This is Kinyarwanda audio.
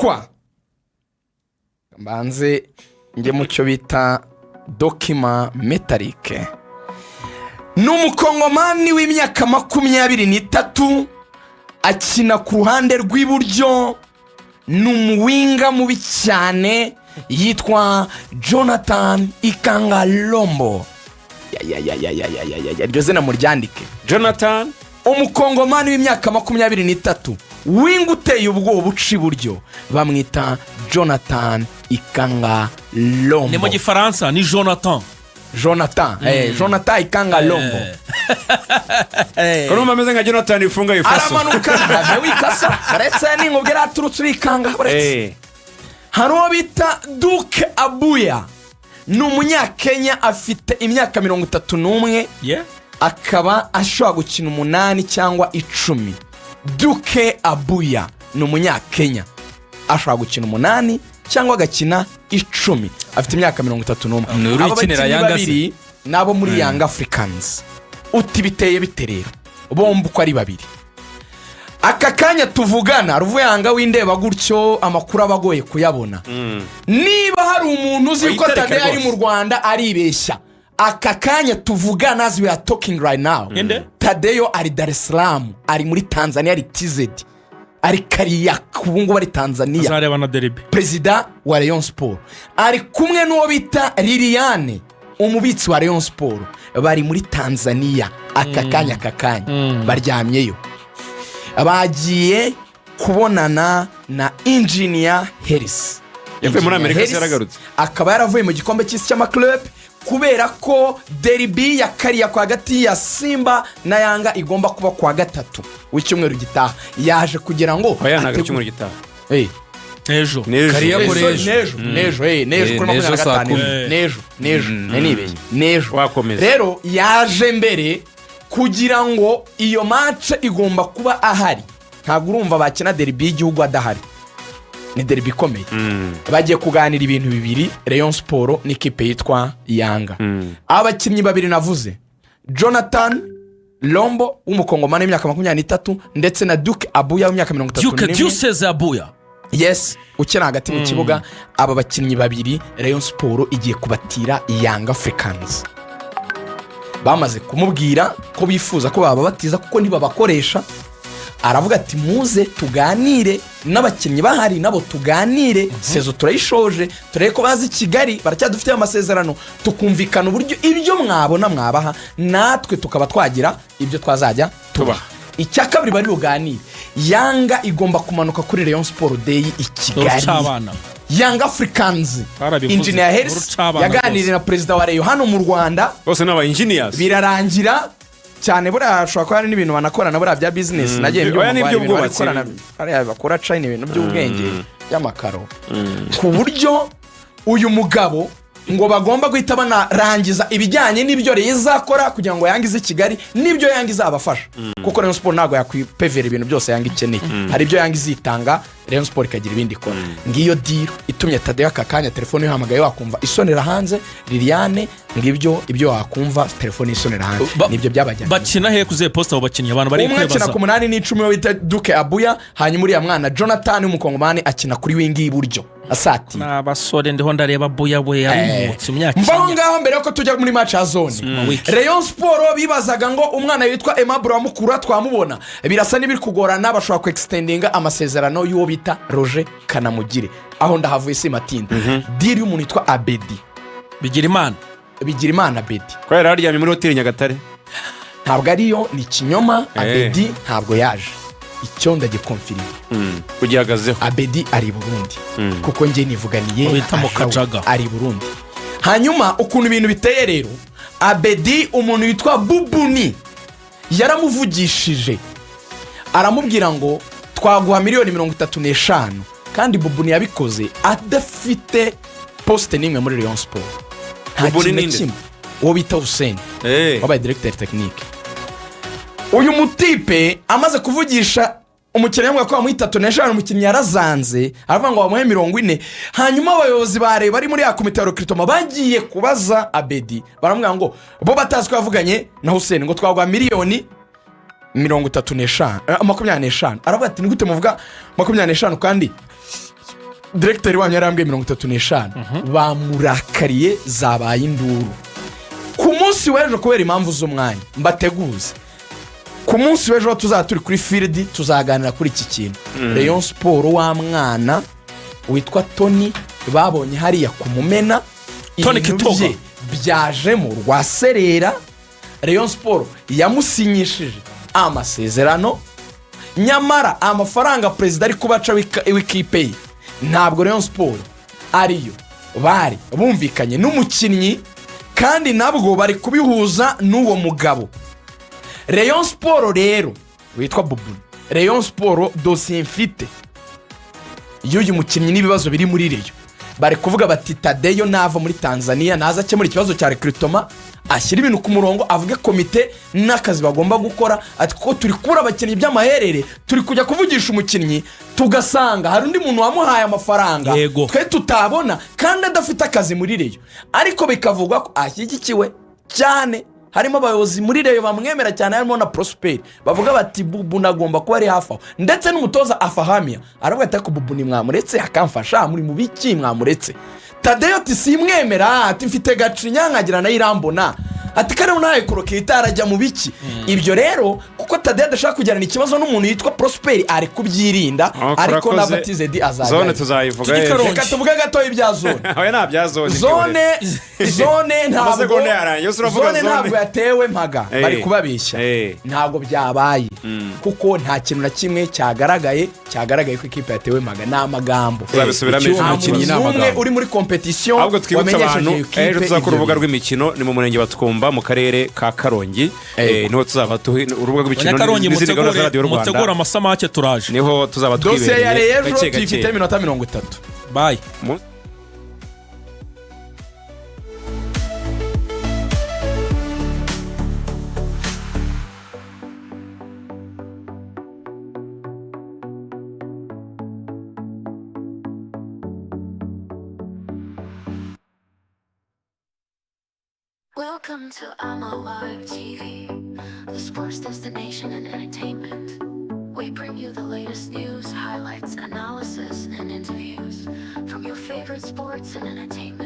Kwa mbanze njye mu cyo bita document métallique. Ni Umukongomani w'imyaka 23, akina ku ruhande rw'iburyo, ni umuwinger mubi cyane, yitwa Jonathan Ikanga Lombo. Ya, ya, ya, ya, ya, ya, ya, ya, ya, iryo zina muryandike. Jonathan. Umukongomani w'imyaka 23, winger uteye ubwoba, uca iburyo, bamwita Jonathan Ikanga Ni mu Lombo. Gifaransa ni Jonathan. Jonathan, Jonathan Ikanga Lombo. Ko numva ameze nka Jonathan ifunga ifaso. Aramanuka, have wikasa, uretse ninkubwira aturutse urikanga, uretse. Hari uwo bita Duke Abuya, ni Umunyakenya, afite imyaka 31, akaba ashobora gukina 8 cyangwa 10. Duke Abuya ni Umunyakenya, ashobora gukina 8 cyangwa agakina 10, afite imyaka 31. Ni uri Aba ukinira bakinnyi Yanga se? babiri ni abo muri Yanga Africans. Uti biteye bite rero? Bombi uko ari babiri, aka kanya tuvugana, Ruvuyanga w'indeba gutyo, amakuru aba agoye kuyabona. Niba hari umuntu uzi ko Wayitereke Tadeyo ari rwose. mu Rwanda, aribeshya. Aka kanya tuvugana, as we are talking right now, Inde? Tadeyo ari Dar es Salaam, ari muri Tanzania, ari TZ, ari Kariakoo, ubu ngubu ari Tanzania. Azareba na derby. Perezida wa Rayon Sport ari kumwe n'uwo bita Liliane, umubitsi wa Rayon Sport, bari muri Tanzania aka kanya. Aka kanya baryamyeyo, bagiye kubonana na Engineer Hersi. Yavuye muri Amerika se yaragarutse? Akaba yaravuye mu gikombe cy'isi cy'amaclub, kubera ko derby ya Kariakoo hagati ya Simba na Yanga igomba kuba kuwa gatatu w'icyumweru gitaha. Yaje kugira ngo Oya, ntabwo ari icyumweru gitaha. Ejo. N'ejo. Kariakoo Sorry, ejo. n'ejo, n'ejo, n'ejo, kuri N'ejo makumyabiri na saa gatanu. 10. N'ejo, n'ejo, nari nibeshye, n'ejo. Wakomeza. Rero yaje mbere kugira ngo iyo match igomba kuba ahari. Ntabwo urumva bakina derby y'igihugu adahari, ni derby ikomeye. Bagiye kuganira ibintu bibiri, Rayon Sport n'ikipe yitwa Yanga. Abakinnyi babiri navuze, Jonathan Lombo w'Umukongomani w'imyaka 23 ndetse na Duke Abuya w'imyaka mirongo itatu Duke n'imwe. Deuces Abuya. Yes, ukina hagati mu kibuga. Aba bakinnyi babiri Rayon Sport igiye kubatira Yanga Africans. Bamaze kumubwira ko bifuza ko bababatiza kuko ntibabakoresha. Aravuga ati: "Muze tuganire n'abakinnyi bahari, nabo tuganire. Saison turayishoje, turebe ko bazi Kigali, baracyadufitiye amasezerano, tukumvikana uburyo ibyo mwabona mwabaha, natwe tukaba twagira ibyo twazajya tubaha." Icya kabiri bari buganire, Yanga igomba kumanuka kuri Rayon Sport Day i Kigali. Urucabana. Yanga Africans, Barabivuze. Engineer Hersi Urucabana yaganiriye rwose. na perezida wa Rayon hano mu Rwanda. Bose ni aba engineers. Birarangira cyane. Buriya hashobora kuba hari n'ibintu banakorana buriya bya business, nagiye Oya, mbyumva ngo hari ibintu bari n'iby'ubwubatsi. gukorana, hariya bakora China, ibintu by'ubwenge by'amakaro, ku buryo uyu mugabo ngo bagomba guhita banarangiza ibijyanye n'ibyo Rayon izakora kugira ngo Yanga ize i Kigali n'ibyo Yanga izabafasha, kuko Rayon Sport ntabwo yakwipevera ibintu byose Yanga ikeneye. Hari ibyo Yanga izitanga, Rayon Sport ikagira ibindi ikora. Ngiyo deal itumye Tadeyo aka kanya telefone ihamagaye wakumva isonera hanze. Liliane, ngibyo ibyo wakumva telefone isonera hanze. Nibyo byabajyanye. Bakina he kuzihe poste abo bakinnyi abantu bari Umwe akina kwibaza? ku 8 n'10, we bita Duke Abuya, hanyuma uriya mwana Jonathan w'Umukongomani akina kuri wing y'iburyo asatira. Ni abasore, ndiho ndareba Buya, we yarimutse imyaka Mvaho inya. ngaho mbere yuko tujya muri match ya zone. Wiki. Rayon Sport bibazaga ngo umwana witwa Aimable wa Mukura twamubona, birasa n'ibiri kugorana. Bashobora kwextendinga amasezerano y'uwo bita Roger Kanamugire. Aho ndahavuye simatinda. Deal y'umuntu witwa Abedi. Bigira Imana. Bigira Imana Abedi. Ko yari aryamye muri hoteli Nyagatare? Ntabwo ariyo, ni ikinyoma. Abedi ntabwo yaje, icyo ndagikonfirima. Ugihagazeho. Abedi ari i Burundi, kuko njye nivuganiye Uwo bita na Mukajaga. Ajawu, ari i Burundi. Hanyuma ukuntu ibintu biteye rero, Abedi umuntu witwa Bubuni yaramuvugishije, aramubwira ngo twaguha miliyoni 35, kandi Bubuni yabikoze adafite poste n'imwe muri Rayon Sport, nta Bubuni kintu na ninde? kimwe. Uwo bita Hussein wabaye directeur technique. Uyu mutipe amaze kuvugisha umukinnyi yamubwira ko bamuha 35, umukinnyi yarazanze, aravuga ngo bamuhe 40. Hanyuma abayobozi ba Rayon bari muri ya komite ya recrutement bagiye kubaza Abedi, baramubwira ngo bo batazi ko yavuganye na Hussein ngo twaguha miliyoni 35, 25. Aravuga ati: "Ni gute muvuga 25 kandi Directeur wanyu yarambwiye 35, bamurakariye, zabaye induru ku munsi w'ejo kubera impamvu z'umwanya. Mbateguze, ku munsi w'ejo tuzaba turi kuri field, tuzaganira kuri iki kintu. Rayon Sports, wa mwana witwa Tony babonye hariya ku Mumena, Tony ibintu Kitoga. bye byajemo rwaserera. Rayon Sports yamusinyishije amasezerano, nyamara amafaranga perezida ari kubaca w'ikipe ye ntabwo Rayon Sports ariyo bari bumvikanye n'umukinnyi, kandi nabwo bari kubihuza n'uwo mugabo Rayon Sports rero witwa Bubu. Rayon Sports, dosiye mfite y'uyu mukinnyi n'ibibazo biri muri Rayon, bari kuvuga bati Tadeyo nava muri Tanzania naza akemura ikibazo cya recrutement, ashyira ibintu ku murongo, avuge komite n'akazi bagomba gukora, ati kuko turi kubura abakinnyi by'amaherere, turi kujya kuvugisha umukinnyi tugasanga hari undi muntu wamuhaye amafaranga twe tutabona kandi adafite akazi muri Rayon. Ariko bikavugwa ko ashyigikiwe cyane, harimo abayobozi muri Rayon bamwemera cyane, harimo na Prosperi, bavuga bati Bubu nagomba kuba ari hafi aho. Ndetse n'umutoza Afahamia aravuga ati ariko Bubu mwamuretse akamfasha, muri mu biki? Mwamuretse. Tadeyo ati simwemera, ati mfite Gacinya nkagira nayo Irambona, ati kariya nawe kurokita arajya mu biki? Ibyo rero kuko Tadeyo adashaka kugirana ikibazo n'umuntu yitwa Prosperi, ari kubyirinda. Ariko Urakoze. nava tizedi Zone azajyayo. tuzayivuga Tujye ejo. Karongi. Reka tuvuge gatoya ibya zone. Oya, nta bya zone. Zone ntabwo Amasegonda yarangiye, yose uravuga zone zone. ntabwo yatewe mpaga, bari kubabeshya. Ntabwo byabaye kuko nta kintu na kimwe cyagaragaye ko ikipe yatewe mpaga, ni amagambo. Tuzabisubiramo Nta ejo. muntu Umukinnyi ni n'umwe amagambo. uri muri compétition Ahubwo twibutse wamenyesheje abantu, iyo kipe ejo tuzakora ibyo urubuga bintu. rw'imikino, ni mu murenge wa Twumba mu karere ka Karongi. Niho tuzaba urubuga rw'imikino Abanyakarongi, n'izindi gahunda za mutegure Radiyo mutegure Rwanda, amasamake, turaje. niho tuzaba Dosiye ya twibereye ejo gake tuyifite gake. iminota 30. Bye. Welcome to Alma Live TV, the sports destination and entertainment. We bring you the latest news, highlights, analysis, and interviews from your favorite sports and entertainment.